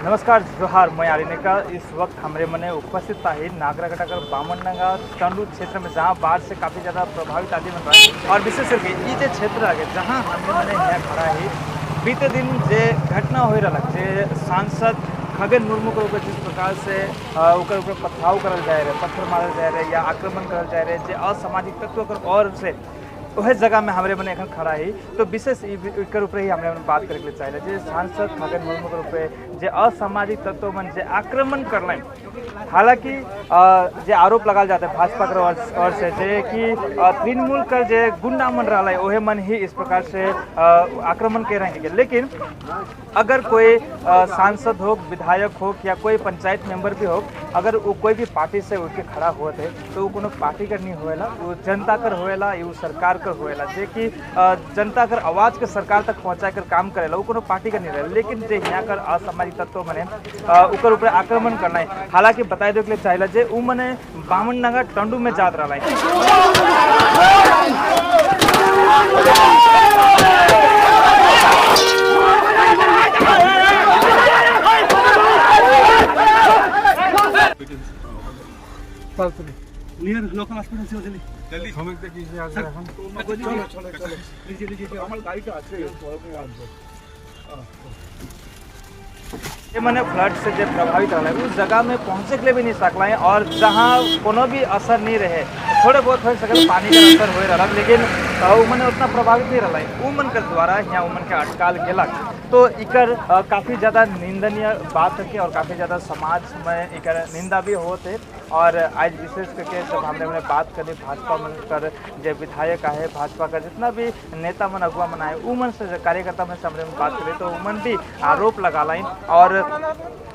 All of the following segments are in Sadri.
नमस्कार, जोहार। मैं आरिनिका। इस वक्त हमरे मने उपस्थित है नागराकाटा कर बामनडंगा टंडू क्षेत्र में, जहाँ बाढ़ से काफ़ी ज़्यादा प्रभावित आदमी बन रहा है। और विशेष करके ये जे क्षेत्र आगे जहाँ हमने मने यहाँ खड़ा है, बीते दिन जे घटना हो रहा, जे सांसद खगन मुर्मू के ऊपर जिस प्रकार से ओकर ऊपर पथराव करल जाए रहे, पत्थर मारल जाए रहे या आक्रमण करल जाए रहे, जे असामाजिक तत्व कर और से वह जगह में हमरे मने एखन खड़ा है। तो विशेष एकर ऊपर ही हमरे मने बात करे के लिए चाहिए, जे सांसद खगन मुर्मू के ऊपर जे असामाजिक तत्व मन जे आक्रमण करलन। हालांकि जे आरोप लगाल जाता है भाजपा के और से जे कि तृणमूल का जे गुंडा मन रहा है, ओहे मन ही इस प्रकार से आक्रमण कर रहे हैं। लेकिन अगर कोई सांसद हो, विधायक हो या कोई पंचायत मेंबर भी हो, अगर वो कोई भी पार्टी से उठ के खड़ा होते तो वो कोनो पार्टी कर नहीं होएला, वो जनता कर होएला, वो सरकार कर होएला, जे कि जनता कर आवाज़ के सरकार तक पहुँचा कर काम करेला, वो कोनो पार्टी का नहीं रहेला। लेकिन जे यहाँ कर असामाजिक तत्व मने ओकर ऊपर आक्रमण करना है। हालांकि बताए दो के लिए चाहिए जे उ मने बामनडंगा टंडू में जात रहा है। নিয়ার লোকাল হসপিটাল ছিল জলদি। চলো চলো চলো, लीजिए लीजिए, আমার গাড়িটা আছে। ये मने फ्लड से जो प्रभावित रहा है, उस जगह में पहुँचे के लिए भी नहीं सकला है और जहाँ कोनो भी असर नहीं रहे, थोड़े बहुत हो सकल पानी का असर हो रहा, लेकिन वो मने उतना प्रभावित नहीं रहा है। उमन के द्वारा यहाँ उमन के अटकाल गेलक तो इकर काफ़ी ज़्यादा निंदनीय बात है और काफ़ी ज़्यादा समाज में इकर निंदा भी होते। और आज विशेष करके जब हमने मैंने बात करी भाजपा मन कर जो विधायक आए, भाजपा का जितना भी नेता मन अगुआ मन आए, उमन से कार्यकर्ता मन से हमने बात करी तो उमन भी आरोप लगा लाइन और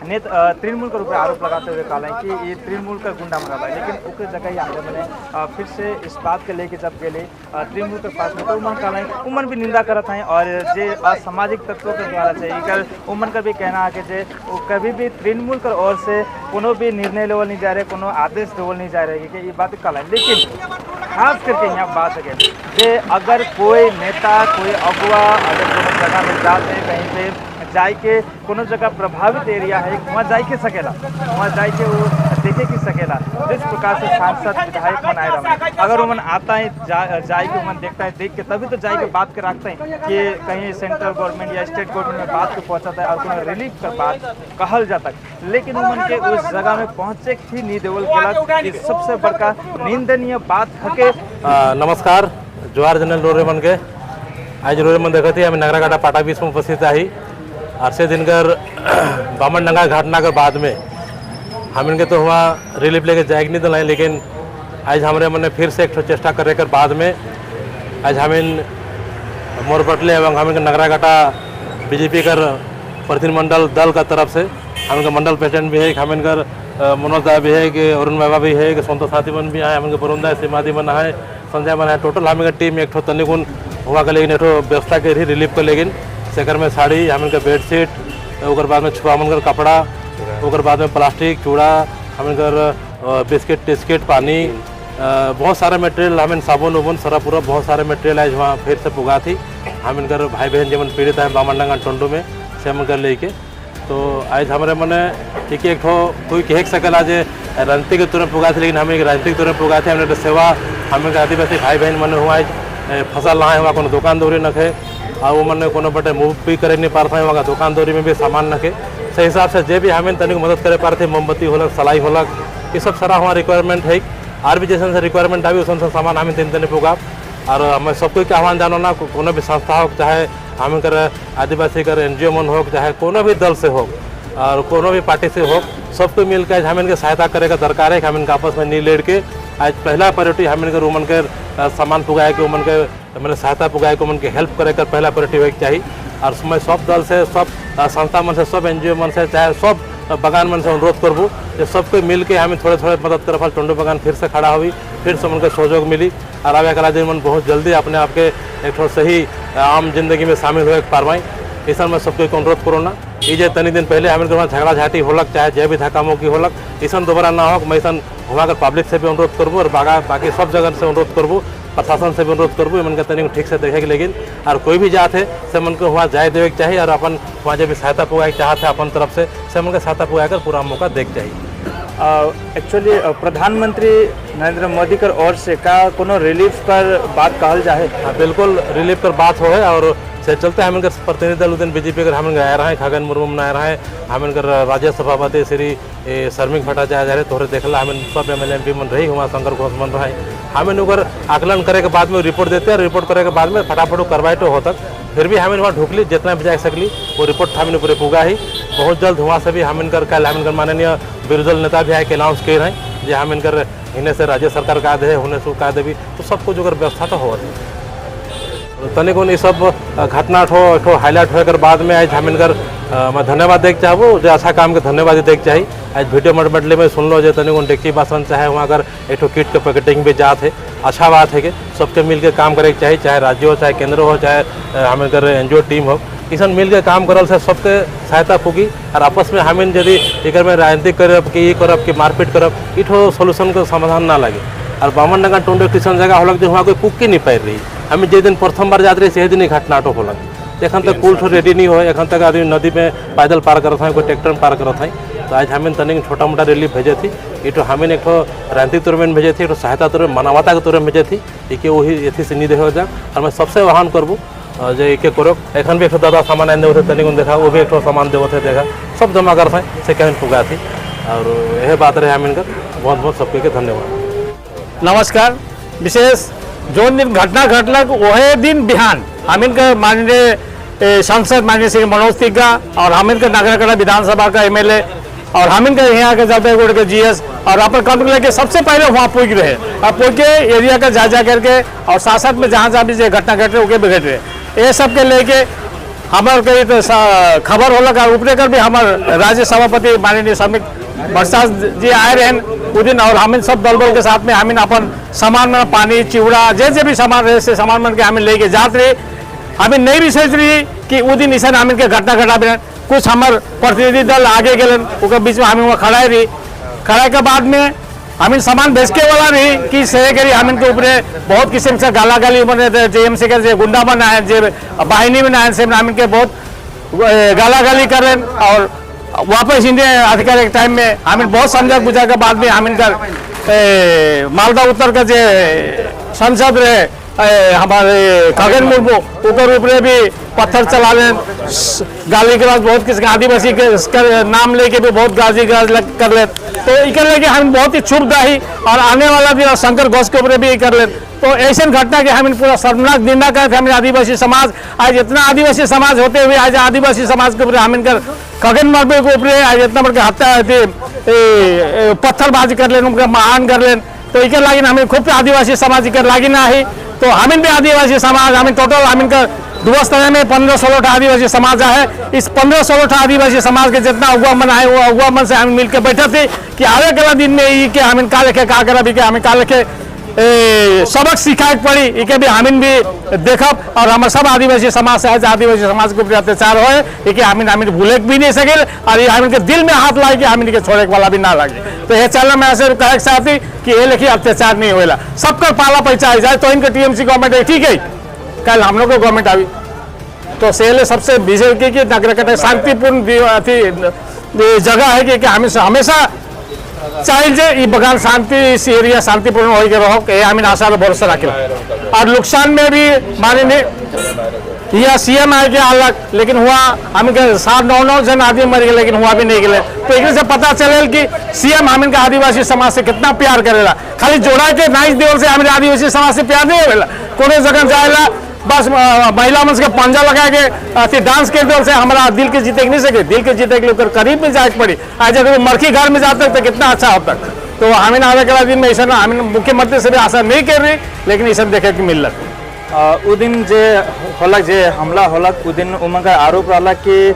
नेत तृणमूल के रूप में आरोप लगाते हुए कहा कि ये तृणमूल का गुंडा मना है। लेकिन ओके जगह ही आगे मैंने फिर से इस बात के लेके जब गेले तृणमूल के पास में तो उमन कहा उमन भी निंदा करत हैं और जे असामाजिक तत्वों के द्वारा चाहिए कर उमन का भी कहना है कि जे वो कभी भी तृणमूल कर ओर से कोनो भी निर्णय लेवल नहीं जा रहे, कोनो आदेश देवल नहीं जा रहे कि ये बात कल है। लेकिन खास करके यहाँ बात है जे अगर कोई नेता, कोई अगुआ अगर कोनो जगह में जाते हैं, कहीं पे जाए के कोनो जगह प्रभावित एरिया है, वहाँ जाए के सकेला, वहाँ जाए के वो देखे की सकेला। जिस प्रकार से सांसद विधायक मन आए रहे, अगर वो मन आता है जाए के मन देखता है, देख के तभी तो जाए के बात के रखते हैं कि कहीं सेंट्रल गवर्नमेंट या स्टेट गवर्नमेंट में बात को पहुँचाता है और कोनो रिलीफ का बात कहल जाता। लेकिन उमन के उस जगह में पहुँचे ही नहीं देवल गेलक, ये सबसे बड़का निंदनीय बात हके। नमस्कार, जोहार जनरल रोरे मन के। आज रोरे मन देखते हमें नागराकाटा पाटा बीच में उपस्थित आई और से दिनकर बामनडंगा घटना के बाद में हम इनके तो हुआ रिलीफ लेके जाए नहीं दिलाए, लेकिन आज हमारे मन ने फिर से एक ठो चेष्टा करे कर बाद में आज हम इन मोरपटले एवं हम इनके नागराकाटा बीजेपी कर प्रतिनिधिमंडल दल का तरफ से हम इनका मंडल प्रेसिडेंट भी है, हम इनकर मनोज दा भी है, कि अरुण बाबा भी है, कि संतोष साथी मन भी आए, हम इनके वरुण दा सीमादी मन आए, संजय मन है, टोटल हम इनका टीम एक ठो तनिकुन हुआ के लेकिन एक ठो व्यवस्था के रिलीफ के लेकिन सेकर में साड़ी, हम इनका बेडशीट, ओकर बाद में छुआ मन कर कपड़ा, ओकर बाद में प्लास्टिक चूड़ा, हम इनकर बिस्किट टिस्किट पानी, बहुत सारा मटेरियल, हम साबुन उबुन सारा पूरा बहुत सारे मटेरियल आज वहाँ फिर से पुगा थी। हम इनकर भाई बहन जीवन पीड़ित है बामनडंगा टंडू में से हम इनकर लेके तो आज हमारे मने एक एक ठो कोई कह सकला जे राजनीति के तुरंत पुगा थी, लेकिन हम एक राजनीतिक तुरंत पुगा थे। हमने सेवा हम आदिवासी भाई बहन मने हुआ फसल ना है, वहाँ कोनो दुकान दौरी नखे और वो मने कोनो बटे मूव भी करे नहीं पारता है, वहाँ दुकान दौरी में भी सामान नखे। सही हिसाब से जे भी हमें तनिक मदद करे पारते, मोमबत्ती होलक, सलाई होलक, ये सब सारा हमारा रिक्वायरमेंट है। और भी जैसे रिक्वायरमेंट आवी उस सामान हमें तीन तनी पुगा। और हमें सबको के आह्वान जानो ना, कोनो भी संस्था हो, चाहे हम कर आदिवासी कर एनजीओ मन हो, चाहे कोनो भी दल से हो और कोनो भी पार्टी से हो, सबको मिलकर हम इनके सहायता करे का दरकार है कि हम इनके आपस में नहीं लड़ के आज पहला प्रायोरिटी हम इनके उमन के सामान पुगाए के उमन के मैंने सहायता पुगाए के उमन के हेल्प करे कर पहला प्रायोरिटी होके चाहिए। और समय सब दल से, सब संस्था मन से, सब एनजीओ मन से, चाहे सब बगान मन से अनुरोध करबू कि सबको मिल के हमें थोड़े थोड़े मदद कर फल टंडू बगान फिर से खड़ा हुई, फिर से उनके सहयोग मिली और आवे वाला दिन मन बहुत जल्दी अपने आप के एक ठो सही आम जिंदगी में शामिल हुए पारवाई। इस मैं सबको अनुरोध करो ना, ये जे तनी दिन पहले हमें वहाँ झगड़ा झाटी होलक, चाहे जे भी धक्का मुक्की होलक, ऐसा दोबारा ना हो। मैं ऐसा वहाँ कर पब्लिक से भी अनुरोध करबू और बाकी सब जगह से अनुरोध करबू प्रशासन से भी अनुरोध करबू मन के तनिक ठीक से देखे के, लेकिन और कोई भी जात है से मन को वहाँ जाए देवे के चाहिए और अपन वहाँ जब भी सहायता पुगाए के चाहत है अपन तरफ से मन के सहायता पुगा कर पूरा मौका देख चाहिए। एक्चुअली प्रधानमंत्री नरेंद्र मोदी कर ओर से का कोनो रिलीफ कर बात कहल जाए? हाँ, बिल्कुल रिलीफ कर बात हो है और से चलते हम इनकर प्रतिनिधि दल उस दिन बीजेपी कर हम आए रहे, खगन मुर्मू मन आए रहे, हम इनकर राज्य सभापति श्री शर्मिक भट्टाचार्य रहे, तोहरे देखला हम सब एमएलए एमपी मन रही, हुआ शंकर घोष मन रहे। हम ओकर आकलन करे के बाद में रिपोर्ट देते हैं। रिपोर्ट करे के बाद में फटाफट वो कार्रवाई तो होतक। फिर भी हम वहाँ ढुकली, जितना भी जा सकली वो रिपोर्ट हम पूरे पुगा ही। बहुत जल्द वहाँ से भी हम इनकर कल हम इनकर माननीय विरोधी दल नेता भी आए के अनाउंस किए रहे जे हम इनकर इन्हें से राज्य सरकार का दे, उन्हें से का देवी, तो सब कुछ ओकर व्यवस्था तो होत है। तनिक उन ई सब घटना ठो ठो हाईलाइट होए कर बाद में आज हम इनकर मैं धन्यवाद देख चाहबो जो अच्छा काम के धन्यवाद देख चाही। आज वीडियो मटमटले में सुन लो जो तनिक उन डेक्ची बासन चाहे वहाँ अगर एक ठो किट के पैकेटिंग भी जात है। अच्छा बात है कि सबके मिल के काम करे के चाही, चाहे राज्य हो, चाहे केंद्र हो, चाहे हम इनकर एनजीओ टीम हो, किसान मिल के काम करल से सबके सहायता पुगी। और आपस में हमिन यदि एकर में राजनीति करब कि ई करब कि मारपीट करब, ई ठो सोल्यूशन के समाधान ना लगे। और बामनडंगा टुंडो स्टेशन जगह होलक जो वहाँ कोई पुग नहीं पाई रही। हमें जे दिन प्रथम बार जाते रही से दिन ही घटना तो होलक। एखन तक पुल ठो रेडी नहीं हो, एखन तक आदमी नदी में पैदल पार करत है, कोई ट्रैक्टर में पार करत है। तो आज हमें तनिक छोटा मोटा रिलीफ भेजे थी। ये तो हमें एक ठो राजनीतिक तौर में भेजे थी, एक ठो सहायता तौर में, मानवता के तौर में भेजे थी। एके वही एथी से नहीं देखा जा। और मैं सबसे आह्वान करबू जे एके करो। एखन भी एक ठो दादा सामान आन देवत है, तनिक देखा, वो भी एक ठो सामान देवत है, देखा सब जमा करत है से कहीं पुगा थी। और यह बात रहे हमें इनका बहुत बहुत सबके के धन्यवाद। नमस्कार। विशेष जोन दिन घटना घटलक वही दिन बिहान हमिन के माननीय सांसद माननीय श्री मनोज तिग्गा और हमिन के नागराकाटा विधानसभा का एमएलए और हमिन के यहाँ के जलपाईगुड़ी के जीएस और अपन कम लेके सबसे पहले वहाँ पहुँच रहे और पहुँच के एरिया का जायजा करके और साथ साथ में जहाँ जहाँ भी जे घटना घट रहे उके भी घट रहे, ये सब के लेके हमार के तो खबर होलक। और ऊपरे कर भी हमार राज्य सभापति माननीय श्रमिक भट्टाचार्य जी आए रहे उ दिन और हमिन सब दल बल के साथ में हमिन अपन सामान में पानी, चिवड़ा, जे जे भी सामान रहे से सामान मन के हमिन लेके जात रहे। हमें नहीं भी सोच रही कि उ दिन ऐसा हमिन के घटना घटा भी। कुछ हमार प्रतिनिधि दल आगे गए, ओकर बीच में हमें वहाँ खड़ा रही। खड़ा के बाद में हमें सामान भेज के वाला रही कि सही करी हमिन के ऊपर बहुत किस्म से गाला गाली बने, जे एम सी के जे गुंडा बन आए, जे वाहिनी में आए से हमिन के बहुत गाला गाली करें। और वापस इंडिया अधिकारी के टाइम में हमें बहुत समझा बुझा के बाद में हमिन कर मालदा उत्तर का जे सांसद रहे हमारे खगन मुर्मू, ऊपर ऊपर भी पत्थर चला लें, गाली गलौज बहुत किसी आदिवासी के के नाम लेके भी बहुत गाली गलौज कर ले। तो इकर लेके हम बहुत ही क्षुब्ध ही और आने वाला भी और शंकर घोष के ऊपर भी कर ले। तो ऐसे घटना के हम पूरा शर्मनाक निंदा करते हम आदिवासी समाज। आज इतना आदिवासी समाज होते हुए आज आदिवासी समाज के ऊपर हम इनकर खगन मुर्मू के ऊपर आज इतना बड़का हत्या पत्थरबाजी कर लेन, उनका महान कर लेन। तो इकर लागिन हमें खूब आदिवासी समाज इकर लागिन आहे। तो हमें भी आदिवासी समाज हमें टोटल हमें का दुआस्थाना में 15-16 ठो आदिवासी समाज है। इस 15-16 ठो आदिवासी समाज के जितना अगुआ मन आए वो अगुआ मन से हम मिलकर बैठे थे कि आवे वाला दिन में ई के हमें का लेके का करब, के हमें का लेके सबक सिखाए के पड़ी। इके भी हमिन भी देखब और हमारे सब आदिवासी समाज से है, आदिवासी समाज के ऊपर अत्याचार हो इके हमिन हमिन भूले भी नहीं सके और ये हमिन के दिल में हाथ लाए कि हमिन के छोड़े वाला भी ना लगे। तो ये चलना में ऐसे कहे के साथ ही कि ये लेखी अत्याचार नहीं होला, सबका पाला पैसा आ जाए। तो इनके टीएमसी गवर्नमेंट है, ठीक है, कल हम लोग को गवर्नमेंट आई। तो सेल सबसे विषय की नागरिकता शांतिपूर्ण अथी जगह है कि हमेशा हमेशा चाहिए जे ई बगान शांति, इस एरिया शांतिपूर्ण हो के रहो, ये हमें आशा और भरोसा रखे। और नुकसान में भी माननीय यह सीएम आए के अलग, लेकिन हुआ हम के 7 9 9 जन आदमी मर गए, लेकिन हुआ भी नहीं गए। तो एक से पता चले कि सीएम हमिन के आदिवासी समाज से कितना प्यार करेला। खाली जोड़ा के नाइस देवल से हमें आदिवासी समाज से प्यार नहीं होला। कोनो जगह जाएला बस महिला मन के पंजा लगा के अथी डांस कर देवल से हमारा दिल के जीते के नहीं सके। दिल के जीते के लिए ओकर करीब में जाए के पड़ी। आज अगर वो मरखी घर में जाते तो कितना अच्छा होता। तो हमें आवे के दिन में ऐसा ना हमें मुख्यमंत्री से भी आशा नहीं कर रही, लेकिन ऐसा देखे के मिलक। उ दिन जे होलक, जे हमला होलक, उ दिन उमन आरोप रहला कि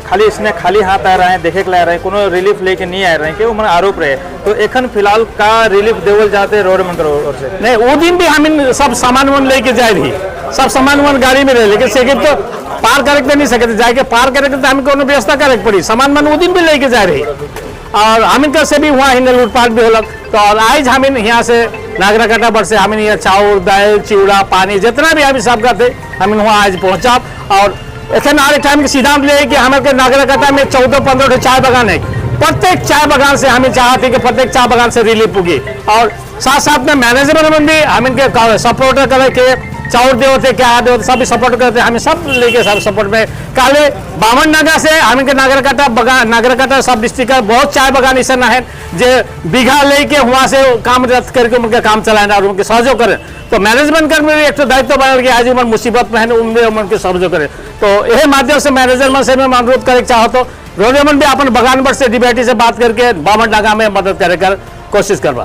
खाली इसने खाली हाथ आ रहे हैं, देखे के ला रहे हैं, कोनो रिलीफ लेके नहीं आए रहे हैं के उमन आरोप रहे। तो एखन फिलहाल का रिलीफ देवल जाते रोड मन ओर से? नहीं, वो दिन भी हम सब सामान वन लेके जाए रही, सब सामान वन गाड़ी में रहे, लेकिन सेके तो पार करे के नहीं सके जाके। पार करे के तो हमें कोनो व्यवस्था करे के पड़ी। सामान मन वो दिन भी लेके जा रही और हम से भी वहाँ हिंदे लूटपाट भी होलक। तो तो और आज हम यहाँ से नागराकाटा पर से हम यहाँ चाउर, दाल, चिवड़ा, पानी जितना भी हम सब करते हम वहाँ आज पहुँचाब। और एखन और एक टाइम के सिद्धांत ले कि हमारे नागराकाटा में 14-15 चाय बगान है। प्रत्येक चाय बगान से हमें चाहते कि प्रत्येक चाय बगान से रिलीफ होगी और साथ साथ में मैनेजमेंट में भी हम इनके सपोर्ट करे के चाउर देते, क्या देते, सब सपोर्ट करते, हमें सब लेके सब सपोर्ट में। काले बामनडंगा से हम इनके नागरकाटा बगान, नागरकाटा सब डिस्ट्रिक्ट का बहुत चाय बगान ऐसा ना है जे बीघा लेके वहाँ से काम रद्द करके उनका काम चलाना और उनके सहयोग करें। तो मैनेजमेंट कर में भी एक तो दायित्व बनल कि आज उमन मुसीबत में है, उनमें उनके सहयोग करें। तो यही माध्यम से मैनेजर मन से मैं अनुरोध करे चाहो तो रोजेमन भी अपन बगान पर से डीबीआईटी से बात करके बामनडंगा में मदद करे कर कोशिश करवा।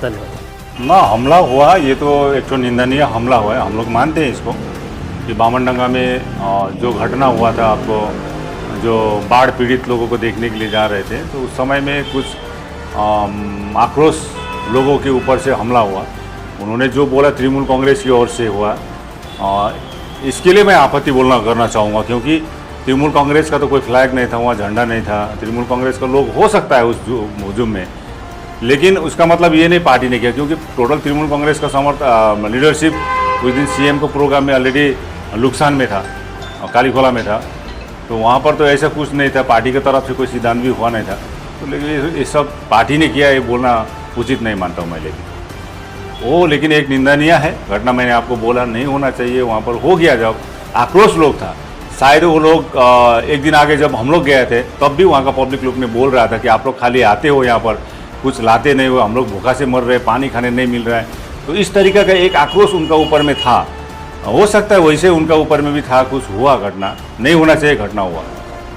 धन्यवाद। ना, हमला हुआ, ये तो एक तो निंदनीय हमला हुआ है। हम लोग मानते हैं इसको कि बामनडंगा में जो घटना हुआ था, आपको जो बाढ़ पीड़ित लोगों को देखने के लिए जा रहे थे, तो उस समय में कुछ आक्रोश लोगों के ऊपर से हमला हुआ। उन्होंने जो बोला, तृणमूल कांग्रेस की ओर से हुआ, इसके लिए मैं आपत्ति बोलना करना चाहूँगा, क्योंकि तृणमूल कांग्रेस का तो कोई फ्लैग नहीं था वहाँ, झंडा नहीं था। तृणमूल कांग्रेस का लोग हो सकता है उस हुजूम में, लेकिन उसका मतलब ये नहीं पार्टी ने किया, क्योंकि टोटल तृणमूल कांग्रेस का समर्थ लीडरशिप उस दिन सीएम को प्रोग्राम में ऑलरेडी नुकसान में था, कालीखोला में था। तो वहाँ पर तो ऐसा कुछ नहीं था, पार्टी की तरफ से कोई सिद्धांत भी हुआ नहीं था। तो लेकिन ये सब पार्टी ने किया, ये बोलना उचित नहीं मानता हूँ मैं। लेकिन वो लेकिन एक निंदनीय है घटना, मैंने आपको बोला, नहीं होना चाहिए वहाँ पर, हो गया। जब आक्रोश लोग था, शायद वो लोग एक दिन आगे जब हम लोग गए थे, तब भी वहाँ का पब्लिक लोग ने बोल रहा था कि आप लोग खाली आते हो यहाँ पर, कुछ लाते नहीं हो, हम लोग भूखा से मर रहे, पानी खाने नहीं मिल रहा है। तो इस तरीका का एक आक्रोश उनका ऊपर में था। हो सकता है वैसे उनका ऊपर में भी था, कुछ हुआ घटना, नहीं होना चाहिए, घटना हुआ।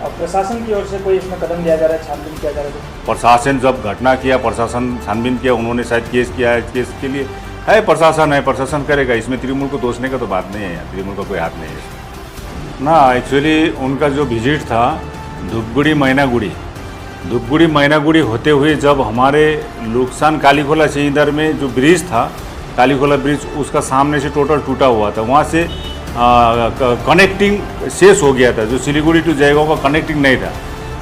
और प्रशासन की ओर से कोई इसमें कदम लिया जा रहा है, छानबीन किया जा रहा है? प्रशासन जब घटना किया, प्रशासन छानबीन किया, उन्होंने शायद केस किया है। केस के लिए है, प्रशासन है, प्रशासन करेगा। इसमें तृणमूल को दोषने का तो बात नहीं है यहाँ, तृणमूल का कोई हाथ नहीं है इसमें। ना, एक्चुअली उनका जो विजिट था धूपगुड़ी मैनागुड़ी, धूपगुड़ी मैनागुड़ी होते हुए जब हमारे नुकसान कालीखोला से इधर में जो ब्रिज था, कालीखोला ब्रिज, उसका सामने से टोटल टूटा हुआ था। वहाँ से कनेक्टिंग शेष हो गया था, जो सिलीगुड़ी टू जयगांव का कनेक्टिंग नहीं था।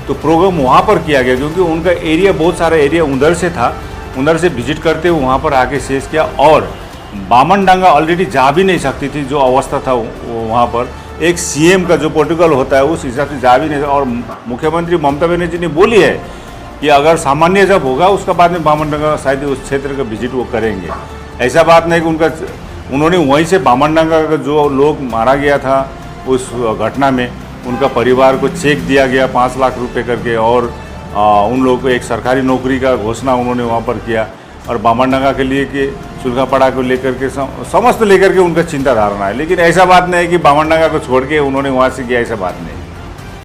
तो प्रोग्राम वहाँ पर किया गया, क्योंकि उनका एरिया, बहुत सारा एरिया उधर से था। उधर से विजिट करते हुए वहाँ पर आके शेष किया और बामनडांगा ऑलरेडी जा भी नहीं सकती थी, जो अवस्था था वहाँ पर। एक सीएम का जो प्रोटोकॉल होता है, उस हिसाब से जा भी नहीं। और मुख्यमंत्री ममता बनर्जी ने बोली है कि अगर सामान्य जब होगा, उसका बाद में बामनडंगा शायद उस क्षेत्र का विजिट वो करेंगे। ऐसा बात नहीं कि उनका, उन्होंने वहीं से बामनडंगा का जो लोग मारा गया था उस घटना में, उनका परिवार को चेक दिया गया 5 लाख रुपए करके और उन लोगों को एक सरकारी नौकरी का घोषणा उन्होंने वहाँ पर किया। और बामनडंगा के लिए कि सुल्खापड़ा को लेकर के, समस्त लेकर के उनका चिंता धारणा है। लेकिन ऐसा बात नहीं है कि बामनडंगा को छोड़ के उन्होंने वहाँ से किया, ऐसा बात नहीं।